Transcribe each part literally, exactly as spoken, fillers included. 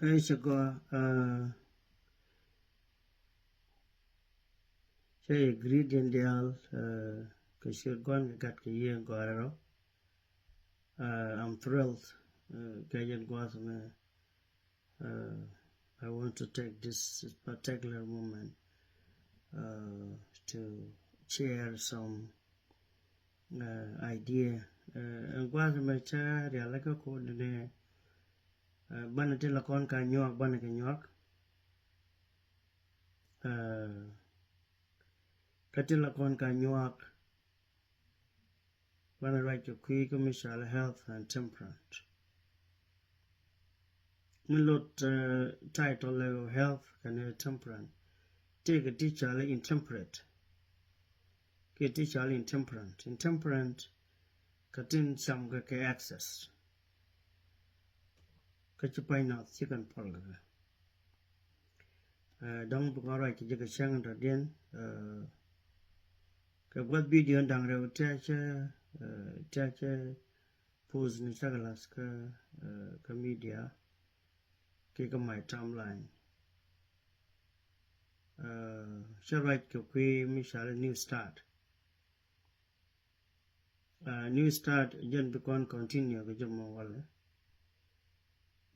Ɛ cɛ gɔaa, cɛ ingredient diaal kɛ ciöt Gua̱n kɛ Gat kɛ Yiëë gɔaa rɔ. I'm thrilled kɛ jɛn gua̱a̱th mɛ. I want to take this particular moment to share some idea. Ɛn gua̱a̱th mɛ cä rialikä kɔn nɛ banɛ ti la kɔn ka nyuak, banɛ kɛ nyuak. Kä ti la kɔn ka nyuak, banɛ ruac kɛ kui̱ kä mi cɔal health and temperance. Mi lot title ɛ health kɛnɛ temperance, tëëkɛ ti cɔal intemperate kiɛ ti cɔal intemperance. Intemperance kä tin cam kɛ kɛ excess, kä ci pany nath ci kɛn pɔl kɛ kɛ. Dɔ̱ŋ bi kɔn ruac kɛ jɛ kɛ cäŋ in dɔ̱diɛn kɛ gua̱th video in da̱ŋ rɛw tiacä tiacä post ni cä kɛ lath kä kä media kiɛ kä my timeline. Cä ruac kɛ kui̱ mi cɔal new start. New start jɛn bi kɔn continue kɛ jɛ mɔ walɛ.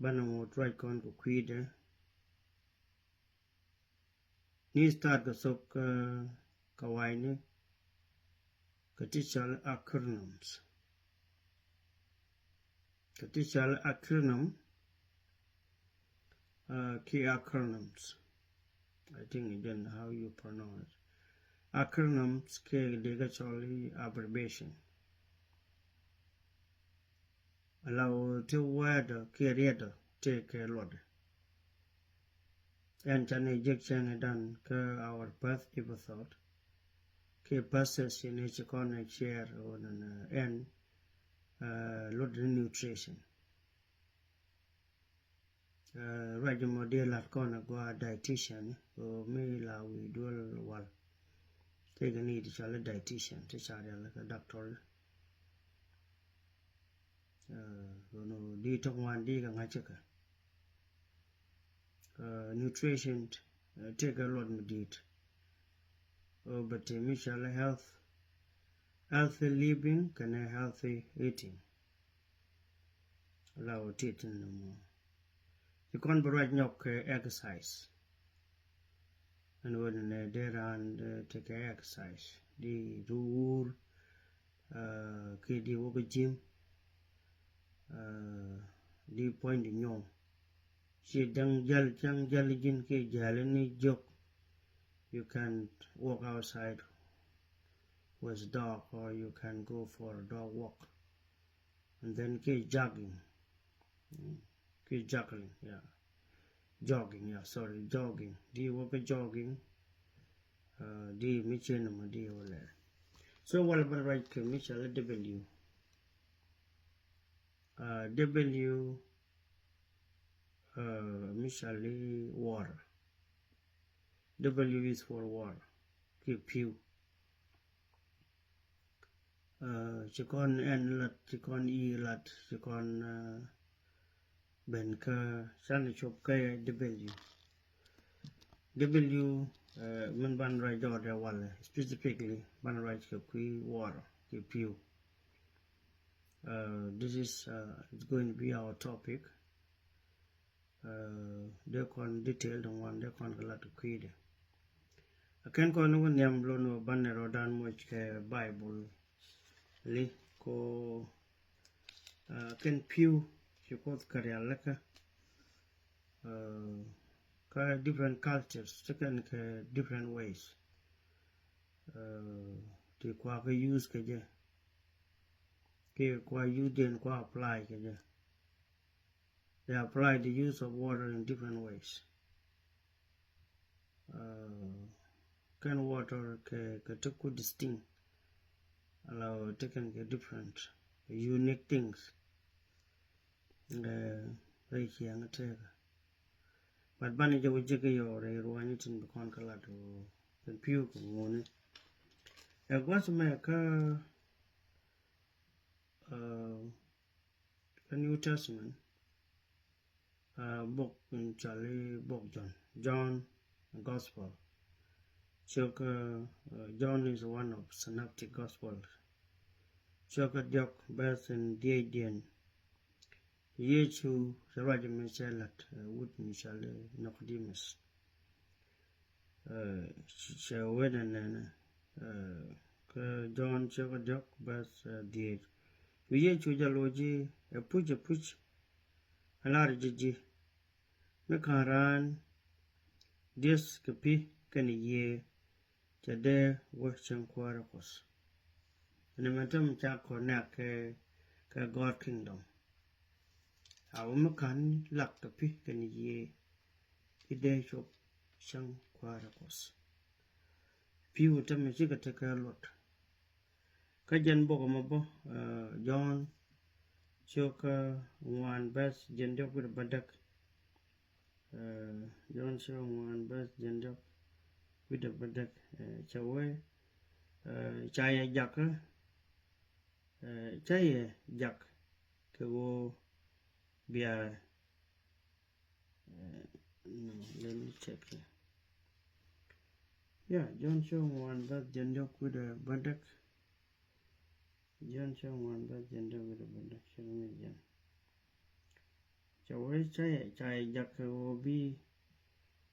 Banɛ ŋot ruac kɔn kɛ kui̱dɛ. New start kɛ thok kɛ wayni kɛ ti cɔal acronyms. Kɛ ti cɔal acronym kiɛ acronyms. I think jɛn how you pronounce acronyms kiɛ dee kɛ cɔl i̱ abbreviation. Ala wä ti word kiɛ riɛt ti kɛ luɔt. Ɛn canɛ jek cɛn dan kä our first episode kiɛ first session i̱ ci kɔn ɛ share wä nɛ ɛn luɔt ni nutrition. Ruac mɔ diɛ lat kɔn a gua dietitian ɔ mi la wi̱i̱ duel wal. Tëëkɛ ni ti cɔal i̱ dietitian ti ca rial kɛ doctor. Ɣän di ti ŋuan di kɛ ŋa̱c kɛ nutrition. Tëëkɛ luɔt mi di̱i̱t ɔ bɛ ti mi cɔal i̱ health, healthy living kɛnɛ healthy eating. La wä ti tin ni mɔ ci kɔn bi ruac nyɔk kɛ exercise. Ɛn wen nɛ dee raan tekɛ exercise di ruur kiɛ di wä kä gym. Di puɔ̱ny di nyɔw ci däŋ jäl cäŋ jäl ji̱n kiɛ jäl ni jiök. You can walk outside with dog or you can go for a dog walk. And then kiɛ jogging. Kiɛ jogging, yeah. Jogging, yeah, sorry, jogging. Di wä kä jogging. Di mi cien mɔ di wä lɛ. So wal ban ruac kɛ mi cɔal W. W mi cɔal i̱ water. W is for water. Kiɛ pi̱w. Ci kɔn ɛn lat, ci kɔn i lat, ci kɔn ben kä can cop kä W. W min ban ruac jɔɔdɛ walɛ specifically ban ruac kɛ kui̱ water kiɛ pi̱w. This is going to be our topic. Dee kɔn detail ti ŋuan dee kɔn kɛ lat kui̱dɛ. A kɛn kɔn ni wä nhiam lon wä banɛ rɔdan moc kɛ Bible li ko. Kɛn pi̱w ci Kuoth kɛ rial läkä kä different cultures ti kɛn kɛ different ways. Ti kua kɛ use kɛ jɛ kiɛ kua use den kua apply kɛ jɛ. They apply the use of water in different ways. Kɛn water kɛ kɛ ti ku distinct. Ala wä ti kɛn kɛ different unique things. Rɛy ciɛŋ tëkä. But banɛ jɛ wä jek yɔw rɛy ruany tin bi kɔn kä lat wä kɛn pi̱w kɛ ŋuni. Ɛ gua̱th mɛ kä kä New Testament. Bok in cɔal i̱ bok Jɔ̱ɔ̱n, Jɔ̱ɔ̱n Gospel. Cio̱kä, Jɔ̱ɔ̱n is one of synoptic gospel. Cio̱kä diɔ̱k bɛth in dhiecdiɛn. Yecu cɛ ruac mi cɛ la̱t wut mi cɔal i̱ Nikodimɛth. Cɛ wee nɛnɛ kä Jɔ̱ɔ̱n cio̱kä diɔ̱k bɛth dhiec. Cu Yecu jɛ loc i̱, Ɛpuc, ɛpuc, ɛ lar ji̱ ji̱, mi ka̱n raan dieth kɛ pi̱ kɛnɛ yiëë, cɛ dee wä cieŋ Kuäärä Kuɔth. Ɛn ɛmɛ täämɛ ca kɔn nɛk kɛ, kɛ God kingdom. A wä mi ka̱n lak kɛ pi̱ kɛnɛ yiëë, i̱ dee cop cäŋ Kuäärä Kuɔth. Pi̱w täämɛ cikɛ tekɛ luɔt. Kä jɛn bok ɛmɔ bä, Jɔ̱ɔ̱n cio̱kä ŋuan bɛth jiɛn diɔ̱k wi̱cdɛ bädäk. Jɔ̱ɔ̱n cio̱kä ŋuan bɛth jiɛn diɔ̱k wi̱cdɛ bädäk. Cɛ wee, ca yɛ jakä, ca yɛ jak kɛ ɣöö bia, no, let me check here. Yeah, Jɔ̱ɔ̱n cio̱kä ŋuan bɛth jiɛn diɔ̱k wi̱cdɛ bädäk. Jɔ̱ɔ̱n cio̱kä ŋuan bɛth jiɛn diɔ̱k wi̱cdɛ bädäk, cio̱kä mi jiɛn. Cɛ wee ca yɛ, ca yɛ jak kɛ ɣöö bi,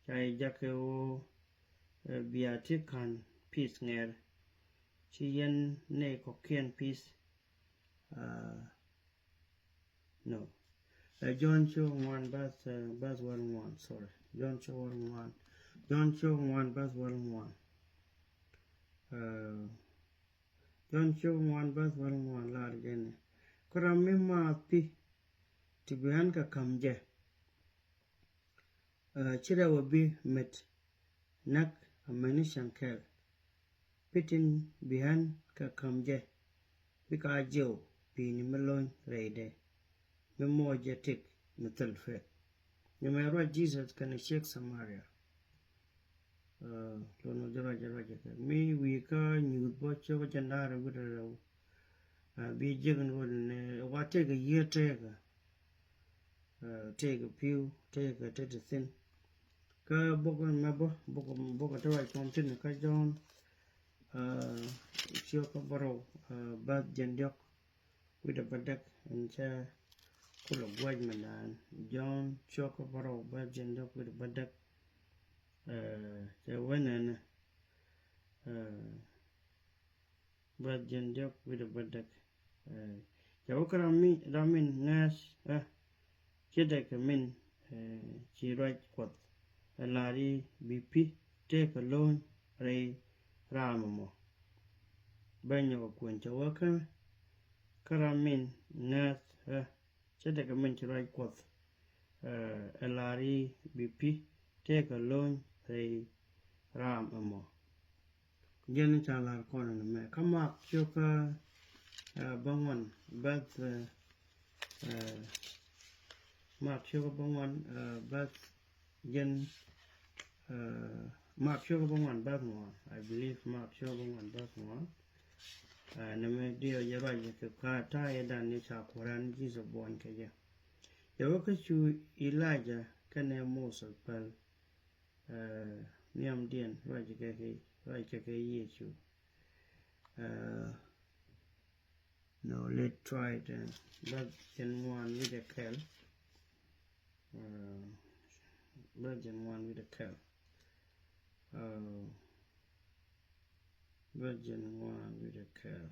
ca yɛ jak kɛ ɣöö bia ti ka̱n pi̱th ŋɛr, ci yɛn nɛy kɔ̱kiɛn pi̱th. No. Jɔ̱ɔ̱n cio̱kä ŋuan bɛth, bɛth wäl ŋuan, sorry. Jɔ̱ɔ̱n cio̱kä wäl ŋuan. Jɔ̱ɔ̱n cio̱kä ŋuan bɛth wäl ŋuan. Jɔ̱ɔ̱n cio̱kä ŋuan bɛth wäl ŋuan lar jɛn i̱, kä ram mi maath pi̱ ti bi ɣän kɛ ka̱m jɛ, ci rɛw a bi met näk amäni cäŋ kɛl. Pi̱ tin bi ɣän kɛ ka̱m jɛ, bikɛ a jiɛw pi̱i̱ni mi lo̱ny rɛydɛ, mi moc jɛ tëk mi thil pek. Nyɛmɛ ruac Jesus kɛnɛ ciek Samaria. Lon wä jɛ ruac, jɛ ruac jɛ kɛ mi wi̱i̱ kä nyuuth bä cio̱kä jiɛn da̱ŋ rɛw wi̱cdɛ rɛw. Bi jiäk ni wä ni wa tëëkɛ yiëë tëëkɛ, tëëkɛ pi̱w, tëëkɛ te ti thi̱n. Kä bok ɛmɛ bä, bok, bok ɛ te ruac kɔn thi̱n kä Jɔ̱ɔ̱n cio̱kä bärɔw bäth jiɛn diɔ̱k wi̱cdɛ bädäk, ɛn cɛ kulɛ gua̱c mɛ naan. Jɔ̱ɔ̱n cio̱kä bärɔw bäth jiɛn diɔ̱k wi̱cdɛ bädäk. Cɛ wee nɛnɛ, bäth jiɛn diɔ̱k wi̱cdɛ bädäk. Cɛ wee kä ram mi, ram min ŋääth ɣä, ce̱tdɛ kɛ min ci ruac Kuɔth ɛ lar i̱ bi pi̱ tëëkɛ lo̱ny rɛy ram ɛmɔ. Bä nyɔk ɛ kuɛn cɛ wee kä, kä ram min ŋääth ɣä, ce̱tdɛ kɛ min ci ruac Kuɔth ɛ lar i̱ bi pi̱ tëëkɛ lo̱ny rɛy ram ɛmɔ. Jɛn ca lar kɔn ɛn mɛ kä Mak cio̱kä bäŋuan bäth, Mak cio̱kä bäŋuan bäth jɛn, Mak cio̱kä bäŋuan bäth ŋuan. I believe Mak cio̱kä bäŋuan bäth ŋuan. Nɛmɛ diɛ jɛ ruac kɛ ka ta̱a̱ yɛ dan ni ca Kua̱ran Jesus buɔ̱ny kɛ jɛ. Jɛ wä kä cu Elijah kɛnɛ Moses päl nhiamdiɛn ruac kɛ kɛ, ruac kɛ kɛ Yecu. No, let try it. Bäth jɛn ŋuan wi̱cdɛ kɛl. Bäth jɛn ŋuan wi̱cdɛ kɛl. Bäth jɛn ŋuan wi̱cdɛ kɛl.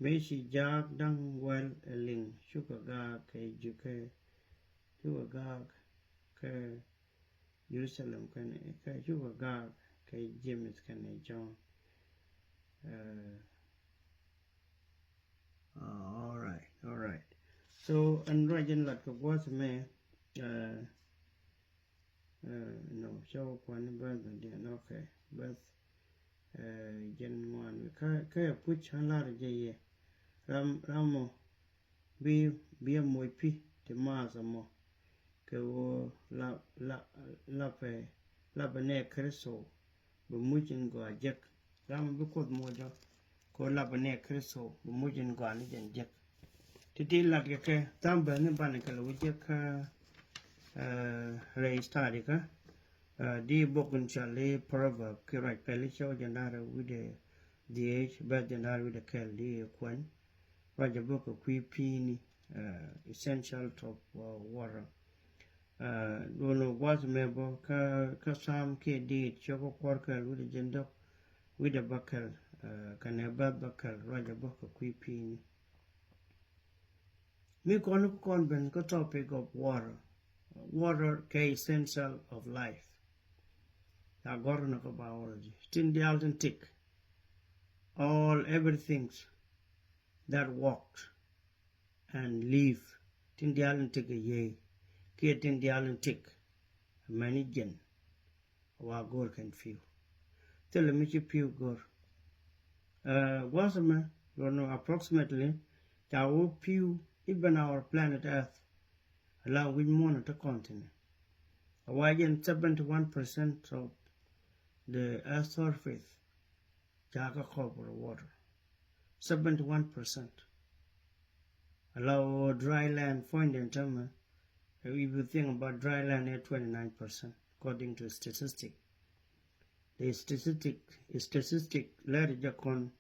Mëë ci jaak da̱ŋ wäl ɛ liŋ cukɛ gaak kɛ Ju-, kɛ, cukɛ gaak kɛ Jerusalem kɛnɛ, kɛ cukɛ gaak kɛ James kɛnɛ John. All right, all right. So ɛn ruac in lat kɛ gua̱th mɛ, no, cä wä kuan ni bäth bä diɛn, okay, bäth jɛn ŋuan wi̱ kä, kä ɛpuc ɣän lar jɛ yɛ. Ram, ram mɔ bi, bi ɛ moc pi̱ ti maath ɛmɔ kɛ ɣöö la, la, lapɛ, lapɛ nɛ Kritho bi muc in gɔaa jek. Ram mɔ bi Kuoth moc ɔ kɛ ɣöö lapɛ nɛ Kritho bi muc in gɔaa ni jɛn jek. Ti̱ti̱ lat kɛ kɛ tham bäth ni banɛ kɛ lɛ wä jek kä Rɛy study kä di bok in cɔal i̱ Proverb kiɛ ruac pɛli cɛ wä jiɛn da̱ŋ rɛw wi̱cdɛ dhieec bɛth jiɛn da̱ŋ rɛw wi̱cdɛ kɛl di kuɛn. Ruac a bok kɛ kui̱ pi̱i̱ni, essential of water. Duɔn gua̱th mɛ bä kä Psalm kiɛ diit cɛ kɛ kuɔr kɛl wi̱cdɛ jiɛn dɔk wi̱cdɛ bäkɛl kɛnɛ bɛth bäkɛl ruac a bok kɛ kui̱ pi̱i̱ni. Mi kɔn kɔn ben kä topic of water. Water kɛ essential of life. Ca gɔr ni kä biology tin diaal tin tik. All everything that walked and live tin diaal tin tik a yey kiɛ tin diaal tin tik. Mɛni jɛn wa go̱r kɛn pi̱w. Thilɛ mi ci pi̱w go̱r. Gua̱th ɛmɛ luɔt ni approximately ca wä pi̱w even our planet earth. Ala wi̱c muɔ̱n te continent a wa jɛn seventy one percent of the earth surface ca kɛ cover water. Seventy one percent. Ala wä dry land point in time. If you think about dry land ɛ twenty nine percent according to statistic. The statistic statistic lɛr jɛ kɔn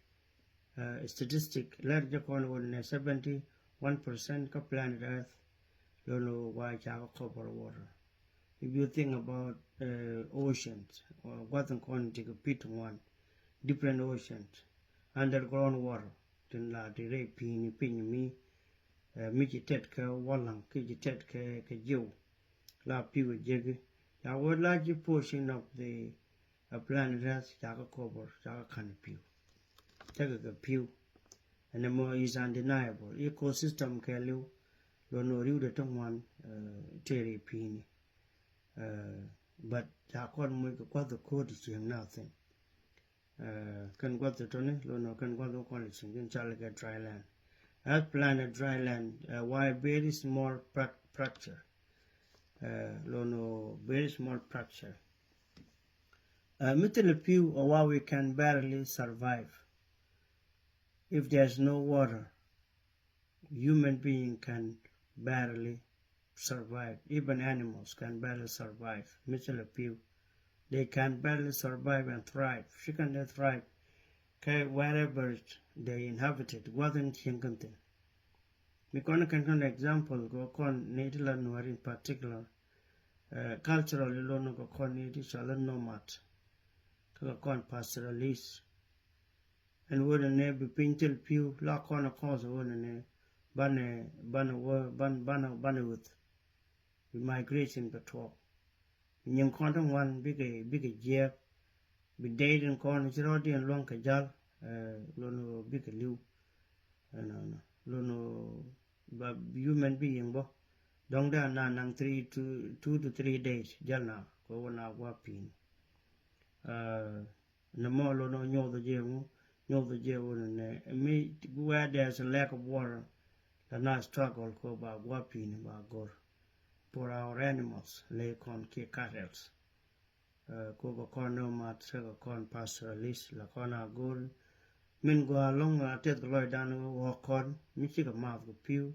statistic lɛr jɛ kɔn wä ni seventy one percent kä planet earth. Lo̱n wä ca kɛ cover water. If you think about oceans, gua̱th in kɔn ti kɛ pit ŋuan, different oceans, underground water tin la ti rɛy pi̱i̱ni piny mi mi ci tet kɛ wälaŋ ki ci tet kɛ kɛ jiw. La pi̱w a jeki ca wä large portion of the planet earth ca kɛ cover, ca kɛ ka̱n pi̱w. Tekɛ kɛ pi̱w. Ɛn ɛmɔ is undeniable. Ecosystem kɛɛliw luɔn wä riwdɛ ti ŋuan tëë rɛy pi̱i̱ni. But ca kɔn moc kɛ kua̱th kɛ ko̱o̱t cieŋ nothing. Kɛn gua̱th tɔni luɔn kɛn gua̱th kɔn cieŋ kin cal kɛ dry land. Earth planet dry land, why very small fracture. Luɔn very small fracture. Mi thilɛ pi̱w a wa we can barely survive. If there is no water, human being can barely survive. Even animals can barely survive. Mi thilɛ pi̱w, they can barely survive and thrive. Ci kɛn dee thrive kɛ wherever they inhabited. Gua̱th in cieŋ kɛn thin. Mi kɔn kɛn kɛn example kɛ kɔn ni ti la Nuäär in particular. Cultural ilon kɛ kɔn ni ti cɔal nomad. Kɛ kɔn pastoralist. Ɛn wä ni nɛ bi piny thil pi̱w la kɔn a kɔs wä ni nɛ banɛ banɛ wä banɛ banɛ wä. Bi migration bɛ tuɔɔk. Bi nyiŋ kɔn ti ŋuan bikɛ bikɛ jiɛɛk. Bi dee din kɔn ci rɔɔdiɛn luäŋ kɛ jal. Luɔn bikɛ li̱w. Luɔn ba human being bä dɔŋ dee a na naŋ three to two to three days jal na kɛ wä na gua̱ pi̱i̱n. Nɛ mɔ lo̱n ɔ nyoth jɛ ŋu nyoth jɛ wun nɛ mi where there is a lack of water. La na struggle ko ba gua̱ pi̱i̱n ba gor for our animals lɛ kɔn kiɛ cattles. Ko kɛ kɔn nomads kɛ kɔn pastoralist la kɔn a gor. Min gua lɔŋ a tɛth kɛ lɔcdan wä kɔn mi cikɛ math kɛ pi̱w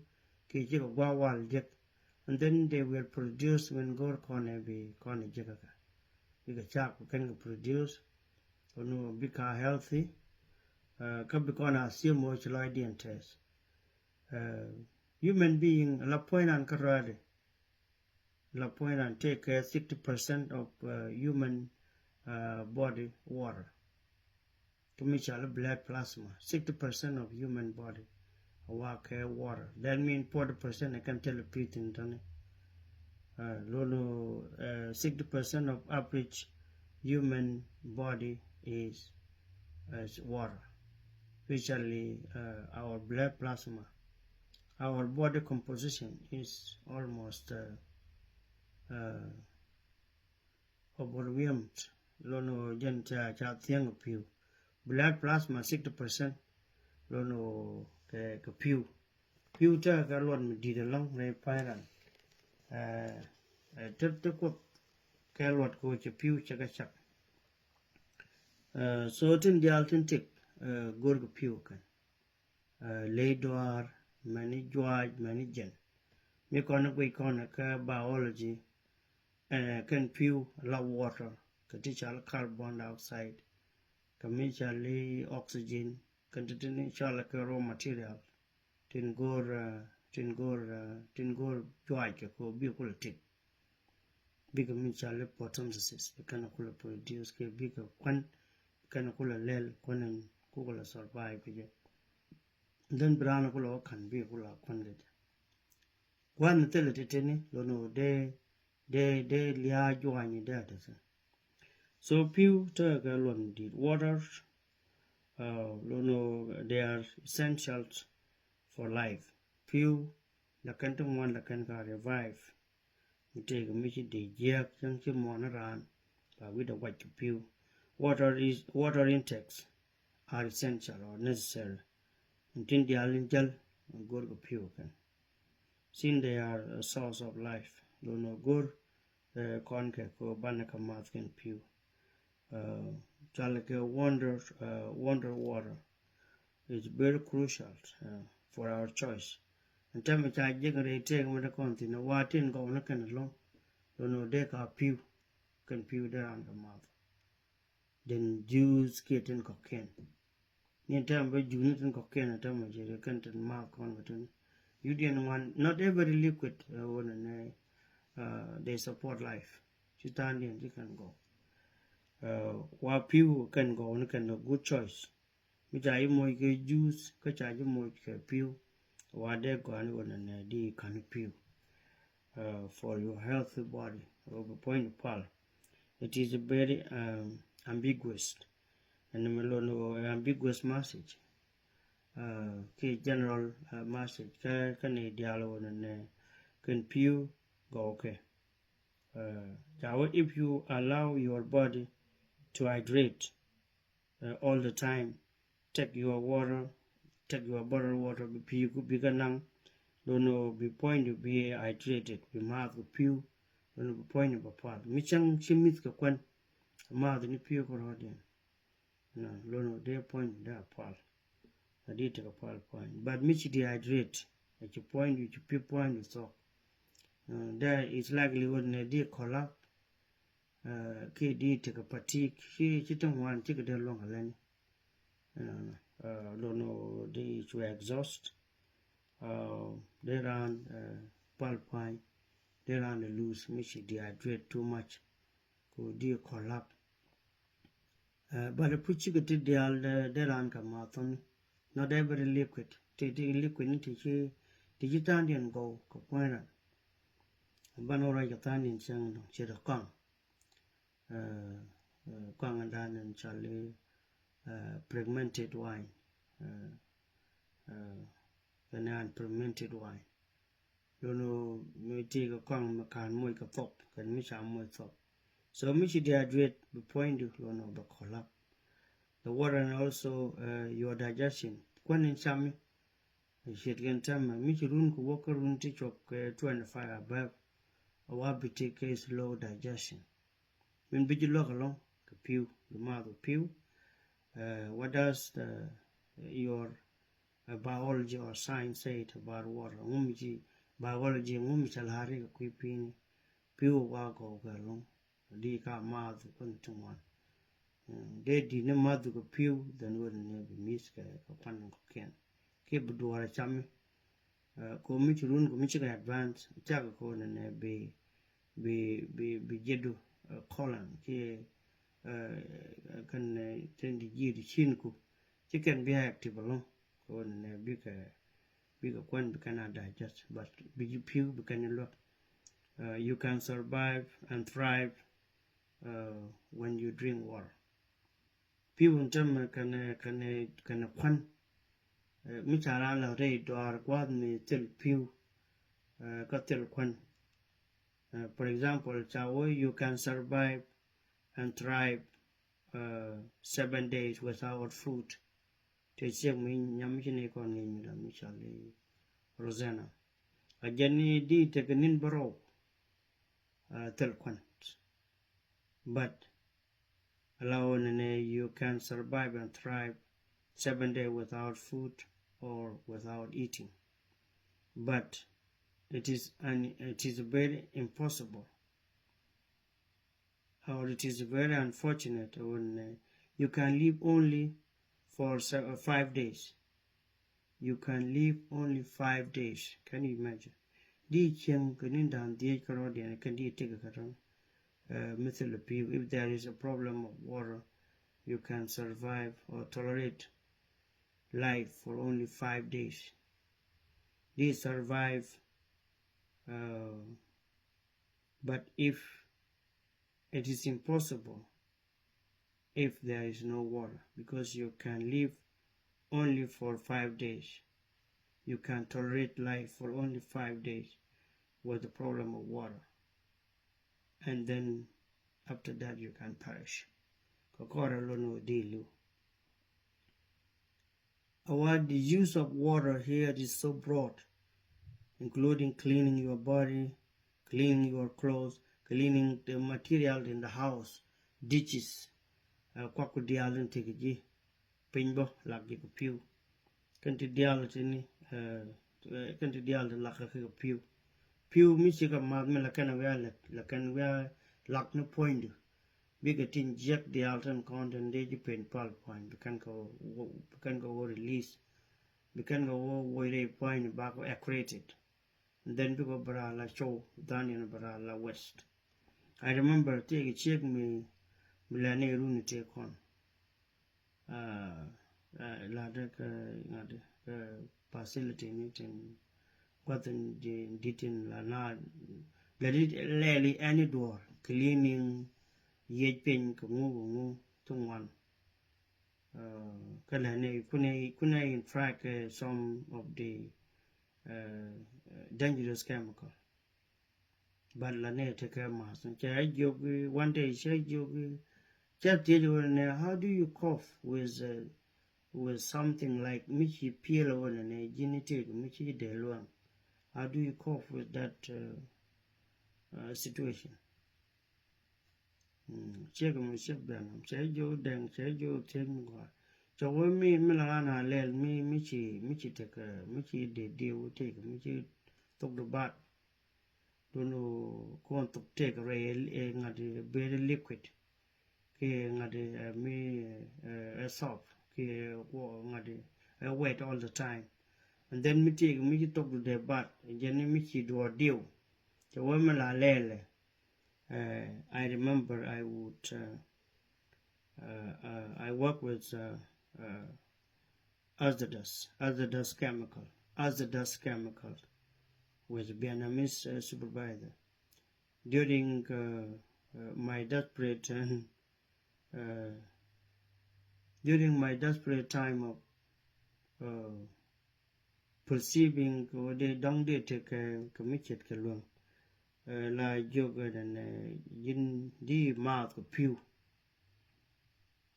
kiɛ cikɛ gua wal jek. And then they will produce min gor kɔn ɛ bi kɔn ɛ jek kɛ bikɛ cak kɛ kɛn kɛ produce. Kä nu bika healthy. Kä bi kɔn a siemu ci lɔcdiɛn tɛth. Human being la puɔ̱ny nan kä rɔɔdi. La puɔ̱ny nan tëëkɛ sixty percent of human body water. Kä mi cɔal blood plasma, sixty percent of human body a wa kɛ water. That mean forty percent ɛ kɛn thilɛ pi̱w thin tɔni. Lo̱n sixty percent of average human body is is water, especially our blood plasma. Our body composition is almost overwhelmed. Lo̱n jɛn ca ca thiäŋ pi̱w. Blood plasma sixty percent lo̱n kɛ kɛ pi̱w. Pi̱w tekɛ kɛ luɔt mi di̱t ɛlɔ̱ŋ rɛy pa̱nyran. Te te kuoth kɛ luɔt kɛ wä cɛ pi̱w cɛ kɛ cak. So tin diaal tin tik go̱r kɛ pi̱w kɛn. Ley duaar mɛni juaac mɛni jɛn. Mi kɔn i̱ guic kɔn ɛ kä biology, eh, kɛn pi̱w la water, kɛ ti cal carbon dioxide, kɛ mi cal i̱ oxygen, kɛn ti ti ni cal kɛ raw material. Tin go̱o̱r, eh, tin go̱o̱r, eh, tin go̱o̱r juac kɛ ko bi kulɛ tik. Bikɛ mi cal i̱ photosynthesis, kɛn kulɛ produce kɛ bikɛ kuän, kɛn kulɛ lɛl kuän in kukɛ lɛ survive kɛ jɛ. Then bi raan kulɛ wä ka̱n bikɛ kulɛ kuän kɛ jɛ. Gua̱n thilɛ ti tini lon wä dee, dee, dee liaa jua̱a̱ny dee a te thin. So pi̱w tekɛ luɔn di̱i̱t water, uh, lon wä they are essentials for life. Pi̱w la kɛn ti ŋuan la kɛn ka revive. Mi tëëkɛ mi ci dee jiääk cäŋ ci muɔ̱ɔ̱n raan ba wi̱cdɛ wac kɛ pi̱w. Water is, water intakes are essential or necessary. Ɛn tin diaal in jäl in go̱r kɛ pi̱w kɛn. Since they are a source of life, lon wä go̱r, eh, kɔn kɛ kɛ banɛ kɛ math kɛn pi̱w. Uh, cɔalɛ kɛ wonder, uh, wonder water. It's very crucial, uh, for our choice. Ɛn tɛmɛ ca jiäk rɛy tëëk mi dee kɔn thi̱n wa tin gɔw ni kɛn ɛlɔ̱ŋ. Lon wä dee ka pi̱w, kɛn pi̱w dee raan kɛ math. Then juice kiɛ tin kɔ̱kiɛn. Ni tɛm bä juice ni tin kɔ̱kiɛn tɛm bä jɛ kɛn tin math kɔn kɛ tin. You didn't want, not every liquid, uh, when, uh, uh, they support life. Ci than diɛn ci kɛn gɔw. Uh, wa pi̱w kɛn gɔw ni kɛn a good choice. Mi ca ji̱ moc kɛ juice kä ca ji̱ moc kɛ pi̱w. Wa dee gɔani wä nɛ nɛ di ka̱n pi̱w, uh, for your healthy body. Wä bi puɔ̱ny di pal. It is a very, um, ambiguous. Ɛn mi lon wä ambiguous message. Uh, ki general, uh, message kä, kä ni diaal wä nɛ nɛ kɛn pi̱w gɔw kɛ. Uh, ca wä if you allow your body to hydrate, uh, all the time, take your water, take your bottle water, bi pi̱w ku bi kä naŋ. Lon wä bi puɔ̱ny du bi hydrated, bi math ku pi̱w. Lon wä bi puɔ̱ny du ba pual. Mi cäŋ ci mith kɛ kuän, math ni pi̱w kɛ rɔ̱diɛn. Nɔ, lon wä dee puɔ̱ny du dee a pual. A di tekɛ pual puɔ̱ny. But mi ci dehydrate, a ci puɔ̱ny du, ci pi̱w puɔ̱ny du thok. Uh, that is likely wä nɛ di collapse. Uh, ki di tekɛ fatigue, ci, ci ti ŋuan cikɛ dee luɔ̱ŋ a lɛni. Ɛnɔnɔ, uh, lon wä di cu exhaust. Uh, dee raan, uh, pal puany, dee raan lose mi ci dehydrate too much. Ku di collapse. Uh, but puc cikɛ ti diaal dee, dee raan kɛ math thɔni. Not every liquid. Ti, ti liquid ni ti ci, ti ci thandiɛn gɔw kɛ puany ran. Ban wä ruac kɛ thandiɛn cäŋ dɔ̱ŋ ci dee kɔaŋ. Uh, uh, kɔaŋ dan in cɔal i̱, uh, fragmented wine. Uh, uh, kɛn an fragmented wine. Lon wä mi ti kɛ kɔaŋ mi ka̱n moc kɛ thok kɛn mi ca moc thok. So mi ci dehydrate bi puɔ̱ny du lon wä bɛ collapse. The water and also, uh, your digestion. Kuän in cami. Ciet kɛn tɛmɛ mi ci run ku wä kä run ti cuɔp kɛ twenty five above. A wa bi ti kɛ slow digestion. Min bi ji̱ luäk ɛlɔ̱ŋ kɛ pi̱w, bi math kɛ pi̱w. Uh, what does the, your, uh, biology or science say about water? Ŋu mi ci biology, ŋu mi ca la̱r kɛ kui̱ pi̱ni? Pi̱w wa gɔw kɛ ɛlɔ̱ŋ. Di ka math kuan ti ŋuan. Uh, dee di ni math kɛ pi̱w, then wä ni bi miss kɛ, kɛ kuan kɔ̱kiɛn. Kiɛ bi duɔr a cami. Uh, ko mi ci run, ko mi cikɛ advance, cakɛ ko nɛnɛ bi, bi, bi, bi jiɛdu, uh, colon kiɛ, uh, kɛn, uh, tin di jiɛdu cin ku ci kɛn bi active along. Ko nɛnɛ bikɛ, bikɛ kuɛn bi kɛn a digest, but bi ji̱ pi̱w bi kɛn luäk. Uh, you can survive and thrive, uh, when you drink water. Pi̱w in tämɛ kɛnɛ, kɛnɛ, kɛnɛ kuän. Eh, mi ca raan la rɛy dɔaar gua̱a̱th mi thil pi̱w, eh, kä thil kuän. Eh, for example, ca wee you can survive and thrive, eh, seven days without food. Te ciek mi nyam ci ni kɔn ŋi̱i̱c mi la mi cɔal i̱ Rosanna. A jɛn ni di tekɛ ni̱n bärɔw, eh, thil kuän. But allow nɛnɛ you can survive and thrive seven day without food or without eating. But It is an, it is very impossible, or it is very unfortunate when, uh, you can live only for se-, uh, five days. You can live only five days. Can you imagine? Di cieŋ kɛ ni da̱a̱n dhieec kärɔ̱diɛn kɛn di tëk kärɔ̱. Uh, mithil a piu, if there is a problem of water, you can survive or tolerate life for only five days. Di survive, uh, but if it is impossible, if there is no water, because you can live only for five days. You can tolerate life for only five days with the problem of water. And then after that you can perish. Kɛ kɔrɛ lon wä di liw. Our, the use of water here is so broad, including cleaning your body, cleaning your clothes, cleaning the material in the house, dishes, uh, kuak ku diaal in tëk ji̱ piny bä lak ji̱ kɛ piu. Kɛn ti diaal ti ni, uh, kɛn ti diaal ti lak kɛ kɛ piu. Piu mi ci kɛ math mi la kɛn a wiaa lɛ, la kɛn wiaa lak ni puɔ̱nydu. Bikɛ tin jiäk diaal tin kɔn tin dee ji̱ pen pal puɔ̱ny, bi kɛn kɛ wä, bi kɛn kɛ wä release, bi kɛn kɛ wä wä rɛy puɔ̱ny ni bakɔ accreted. And then bikɔ bɛ raa la show than in bɛ raa la waste. I remember tëëk ciek mi, mi lɛ ni runi tëëk kɔn. Uh, uh, la de kɛ ŋa̱t kɛ facility ni tin gua̱th in di, di tin la na lɛ di lɛli any duɔr cleaning yiec piny kɛ ŋu kɛ ŋu ti ŋuan. Uh, kɛ lɛ ni kunɛ, kunɛ in track, uh, some of the, uh, uh, dangerous chemical. But la nɛ tekɛ math cɛ jiök, one day cɛ jiök, cɛ thiec wä nɛ, how do you cope with, uh, with something like mi ci piel wä nɛ ji̱n itek mi ci dee luäŋ? How do you cope with that, uh, uh, situation? Ciek mi ciek bɛn cɛ jiök dɛŋ cɛ jiök thiec mi gɔaa. Cɛ wä mi, mi la ran a lɛl mi, mi ci, mi ci tekɛ, mi ci dee diw itek mi ci thok di bat. Dun kɔn thok tek rɛy ɛ ŋa̱t very liquid. Kiɛ ŋa̱t ɛ mi ɛ soap kiɛ ŋa̱t ɛ wet all the time. And then mi tek mi ci thok di dee bat jɛn mi ci duɔɔr diw. Cɛ wä mi la lɛlɛ. Uh, I remember I would, uh, uh, uh, I work with, uh, uh, hazardous, hazardous chemical, hazardous chemical with Vietnamese, uh, supervisor. During, uh, uh, my desperate and, uh, during my desperate time of, uh, perceiving kɛ wä dee dɔ̱ŋ dee tekɛ kɛ mi ce̱tkɛ luäŋ. Eh, la jiök ɛ nɛn, eh, ji̱n di maath kɛ pi̱w.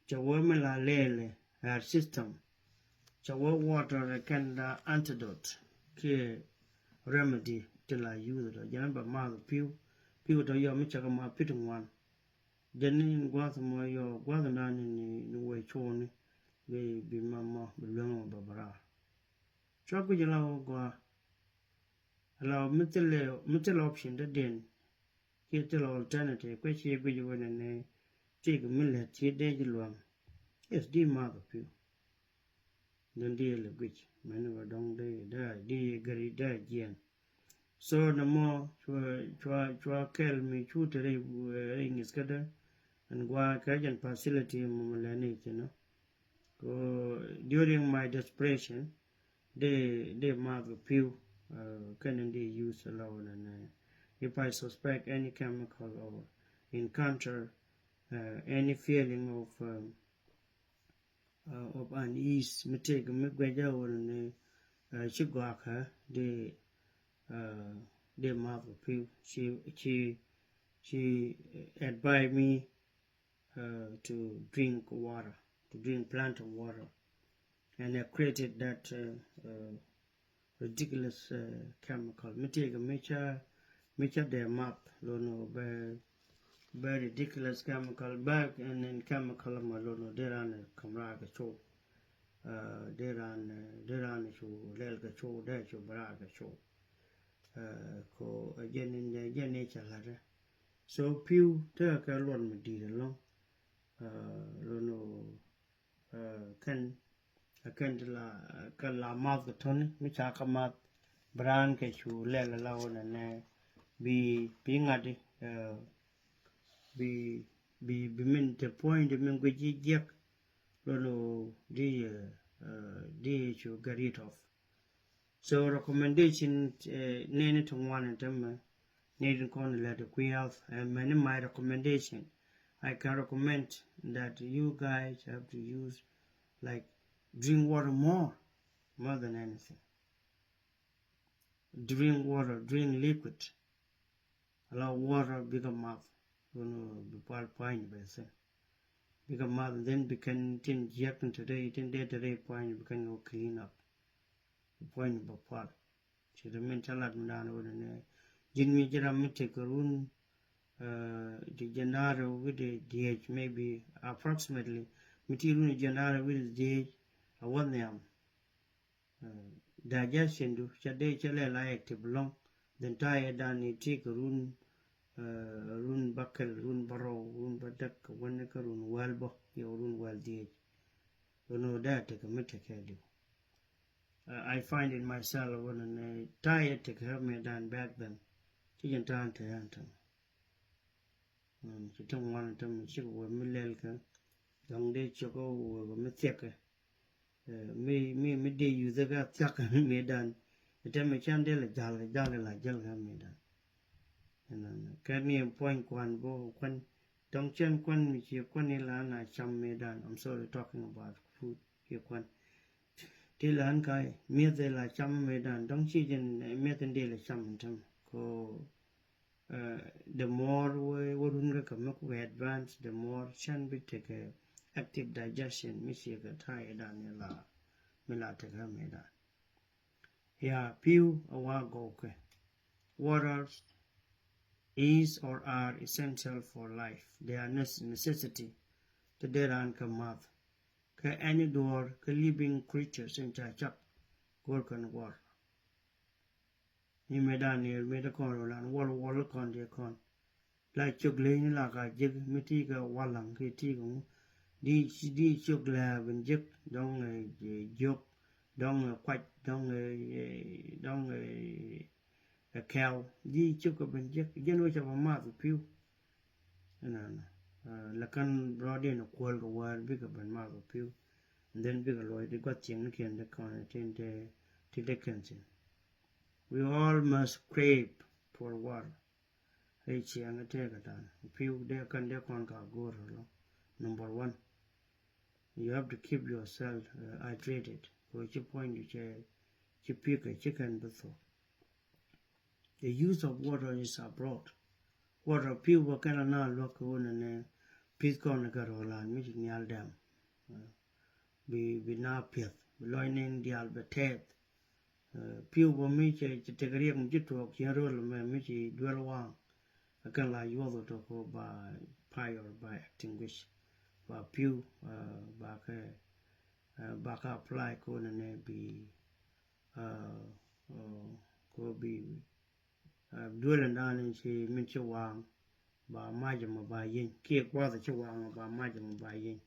Cɛ wä mi la lɛlɛ, eh, system. Cɛ wä water ɛ kɛn da antidote kiɛ remedy ti la use dɔ jɛn bɛ maath kɛ pi̱w. Pi̱w tɔ yɔ mi cɛ kɛ maath pi̱t ŋuan. Jɛn ni gua̱th mɔ yɔ gua̱th na ni, ni, ni wee cuɔni bi, bi ma mɔ bi luäŋ mɔ bɛ bɛ raar. Cua guic ala wä gɔaa. Ala wä mi thilɛ, mi thilɛ option dee den kiɛ thilɛ alternative kuɛ ci guic wä nɛnɛ. Tik mi lɛ ti dee ji̱ luaŋ. Yes, di maath a piu. Then di lɛ guic mɛn wä dɔŋ dee dee di gari dee jiɛn. So nɛ mɔ cua, cua, cua kɛl mi cu te rɛy, rɛy ŋi̱th kädä. Ɛn gua̱a̱ kɛ jɛn facility mɔ mɔ lɛ ni ci nɔ. Ko during my desperation, dee, dee maath kɛ pi̱w, uh, kɛn in dee use alone. And, uh, if I suspect any chemical or encounter, uh, any feeling of, um, uh, of unease, mi tëëk mi guɛcä wun ni, uh, ci gɔakä dee, uh, dee maath kɛ pi̱w. Ci, ci, ci advise me, uh, to drink water, to drink plenty of water. And I created that, uh, uh, ridiculous, uh, chemical. Mi tëëk mi ca, mi ca dee maath, lo̱n wä bɛ, bɛ ridiculous chemical bɛ, and then chemical mɔ lo̱n wä dee ran kam raar kɛ cow. Uh, dee ran, uh, dee ran cu lɛl kɛ cow, dee cu bɛ raar kɛ cow. Ko jɛn in jɛn in ca la̱t. So pi̱w tekɛ kɛ luɔt mi di̱i̱t ɛlɔ̱ŋ. Lon ɣöö kɛn a kɛn ti la kɛ la math kɛ to̱ni mi ca kɛ math. Bi raan kɛ cu lɛl ala ɣöö nɛnɛ bi bi ŋa̱t di bi bi bi min te puɔ̱ny di min guic ji̱ jiɛk. Lon ɣöö di di cu get rid of. So recommendation nɛni ti ŋuan in tämɛ nɛni kɔn lɛ ti kui̱ health. And many my recommendation, I can recommend that you guys have to use, like, drink water more, more than anything. Drink water, drink liquid. Ala water bikɛ math. Wun bi pual puany bɛ thin. Bikɛ math, then bi kɛn tin jiɛk tin te rɛy tin dee te rɛy puany bi kɛn kɛ clean up. Bi puany bɛ pual. Ci ri min ca lat mi dan wun nɛ ji̱n mi ji̱ ram mi tek run ti January wi̱dɛ diɛc, maybe approximately mi ti run January wi̱dɛ diɛc a wä nhiam. Digestion du ca dee ca lɛ la active lɔŋ. Then ta̱a̱ yɛ dan ni ti kɛ run run bäkɛl, run bärɔw, run bädäk, kɛ wän ni kä run wäl bä yɛ run wäl diɛc. Run wä dee tekɛ mi tekɛ diw. I find it myself wän ni ta̱a̱ yɛ tekɛ mi dan back then. Ci jɛn ta̱a̱ te yan ta̱a̱. Ci ti ŋuan tämɛ cikɛ wee mi lɛl kɛ dɔ̱ŋ dee cio̱k wee mi thiɛkɛ. Mi mi mi dee yuth kä thiak mi dan. Tämɛ can dee la jal kɛ jal la jal kɛ mi dan. Kɛ ni puɔ̱ny kuan bä kuan dɔ̱ŋ cɛn kuan mi ci kuan ni la na cam mi dan. I'm sorry, talking about food. Ci kuan ti la an ka mi̱eth la cam mi dan dɔ̱ŋ ci jɛn mi̱eth in dee la cam in tämɛ ko. The more wä run kä kɛ mi ku advance, the more can bi tekɛ active digestion mi ci kɛ ta̱a̱ dan mi la mi la tekɛ mi dan. Ya pi̱w a wa gɔw kɛ. Water is or are essential for life. They are necessity. Ti dee raan kɛ math kɛ any duɔ̱ɔ̱r kɛ living creatures in ca cak go̱r kɛn water. Ni mëë dan ni mëë dee kɔn rɔ lan wɔl wɔl kɔn dee kɔn. La ciök leny ni la ka jek mi ti kɛ walaŋ kɛ ti kɛ ŋu. Di di ciök lɛ ben jek dɔŋ jiök dɔŋ kuac dɔŋ dɔŋ kɛw. Di ciök kɛ ben jek jɛn wä ca ba math pi̱w. Ɛnɔnɔ la kän rɔɔdiɛn kuäl kɛ wäär bikɛ ben math pi̱w. And then bikɛ luɔc di guath cieŋ ni kiɛn di kɔn tin te tin te kɛn thin. We all must crave for water. Rɛy ciɛŋ tekɛ dan pi̱w dee kän dee kɔn ka go̱o̱r lɔ. Number one, you have to keep yourself hydrated. Kɛ ci puɔ̱nydu cɛ ci pi̱kɛ ci kɛn bi thok. The use of water is abroad. Water pi̱w bä kɛn a na luäk kɛ wun ni pi̱th kɔn kɛ rɔlan mi ci nhial dɛm. Bi bi na piɛth bi lɔc nin diaal bɛ tɛth. Pi̱w bä mi cɛ ci tek riɛk mi ci tuɔɔk cien röl mɛ mi ci duel waŋ. Kɛn la yuɔth wä tɔk kɔ ba fire ba extinguish ba pi̱w ba kɛ ba kɛ apply kɔ nɛ nɛ bi kɔ bi duel in dan in ci min ci waŋ. Ba mac ɛmɔ ba yieny kiɛ gua̱th ci waŋ ba mac ɛmɔ ba yieny.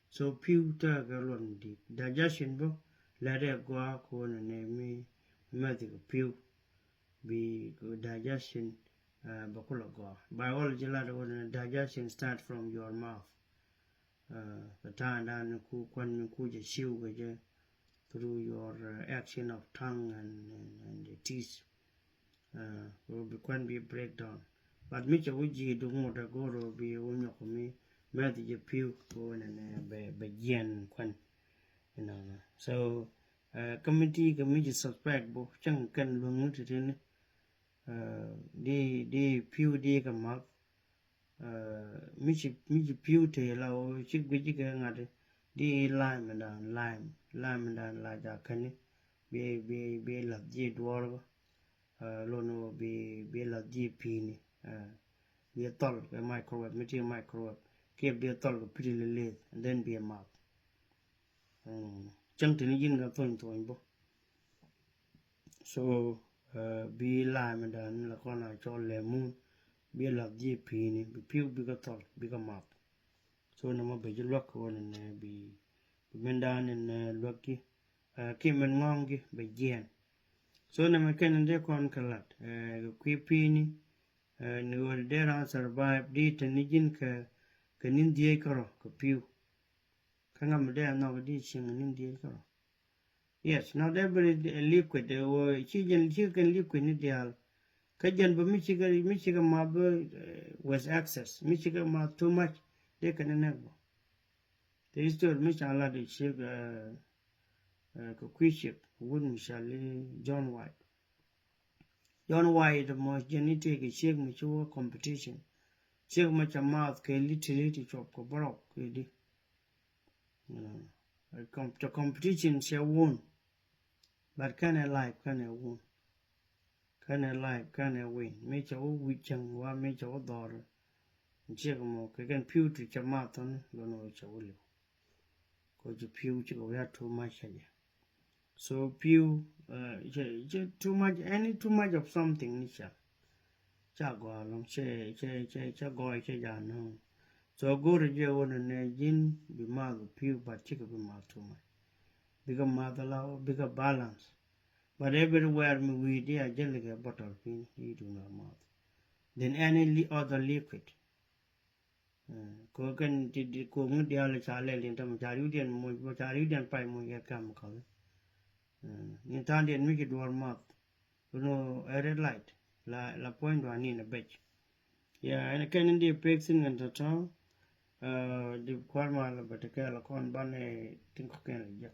So pi̱w tekɛ luɔt mi di̱i̱t digestion bä. Lɛt ɛ gɔaa kɔn ɛ nɛ mi mɛthi kɛ pi̱w bi digestion bɛ kulɛ gɔaa. Biology lat ɛ wä nɛ digestion start from your mouth. Kɛ ta̱a̱ dan ni ku kuan ni ku jɛ ciw kɛ jɛ through your action of tongue and and the teeth. Bi kuan bi breakdown. But mi cɛ wä ji̱ duŋ wä dɛ go̱o̱r wä bi wä nyɔk mi mɛth jɛ pi̱w kɛ wä nɛ nɛ bɛ bɛ jiɛn kuan. Inɔnɔ so kä mi ti kɛ mi ji̱ suspect bä cäŋ kɛn luäŋ mi ti ti ni. Di di pi̱w di kɛ math. Mi ci mi ci pi̱w tëë la ɣöö ci guic kɛ ŋa̱t di lime dan lime lime dan la jakäni. Bi bi bi lath ji̱ duɔɔr bä. Lon ɣöö bi bi lath ji̱ pi̱i̱ni. Bi thɔl kɛ microwave mi ti microwave kiɛ bi thɔl kɛ pi̱t lilith and then bi math. Cäŋ tini ji̱n kɛ thony thony bä. So Bi la̱a̱c mi da̱a̱n la kɔn a cɔl lɛmun, bi la̱th ji̱ pi̱i̱ni, bi pi̱w bikɛ thɔl, bikɛ math. So nɛmɛ bɛ ji̱ luäk kɛ ɣöö nɛnɛ bi, bi min da̱a̱n nɛnɛ luäk ji̱, kiɛ min ŋɔ̱ŋ ji̱ bɛ jiɛɛn. So nɛmɛ kɛn in dee kɔn kɛ la̱t kɛ kui̱ pi̱i̱ni, ni ɣöö dee raan survive di te ni ji̱n kɛ, kɛ ni̱n dhieec kärɔ̱ kɛ pi̱w. Kä ŋa mi dee a nhɔk di cieŋ ni̱n dhieec kärɔ̱. Yes, not every liquid, ci jɛn ci kɛn liquid ni diaal. Kä jɛn bä mi cikɛ, mi cikɛ math bä with excess, mi cikɛ math too much, dee kɛn nɛk bä. The history mi ca lat i̱ ciek kɛ kui̱ ciek wut mi cɔal i̱ John White. John White mɔ jɛn i̱ tëëkɛ ciek mi ci wä competition. Ciek mɔ ca math kɛ li̱t ti li̱t ti cuɔp kɛ bärɔk kɛ di. Cɛ competition cɛ wun. But kɛnɛ life kɛnɛ wun. Kɛnɛ life kɛnɛ win. Mi cɛ wä wi̱c cäŋ wa mi cɛ wä dhɔr. Ciek mɔ kɛ kɛn pi̱w ti cɛ math thɔn lɔn wä cɛ wä liw. Kɔ ci pi̱w cikɛ wi̱i̱ a too much kɛ jɛ. So pi̱w cɛ, cɛ too much, any too much of something ni ca, ca gɔaa lɔŋ cɛ, cɛ, cɛ, cɛ gɔɔy cɛ jaa nööŋ. So go̱o̱rɛ jɛ ɣöö nɛ nɛ ji̱n bi math pi̱w, but cikɛ bi math too much. Bikɛ math ala bikɛ balance. But everywhere mi wi̱i̱ di a jäl kɛ bottle pi̱n, you do not math. Then any other liquid. Ko kɛn ti di ko ŋi diaal ca lɛl in tɔmɔ ca riwdiɛn moc bä ca riwdiɛn pay moc yɛ kam kɔth. Ni tha̱a̱ŋdiɛn mi ci duɔ̱ɔ̱r math. Kuno ɛ red light la, la puɔ̱ny duan ni na bec. Ya ɛn kɛn in di pek thin ŋän tɔ̱tɔ̱. Di kua̱r ma la bɛ tekɛ la kɔn ban ɛ tin kɔ̱kiɛn la jek.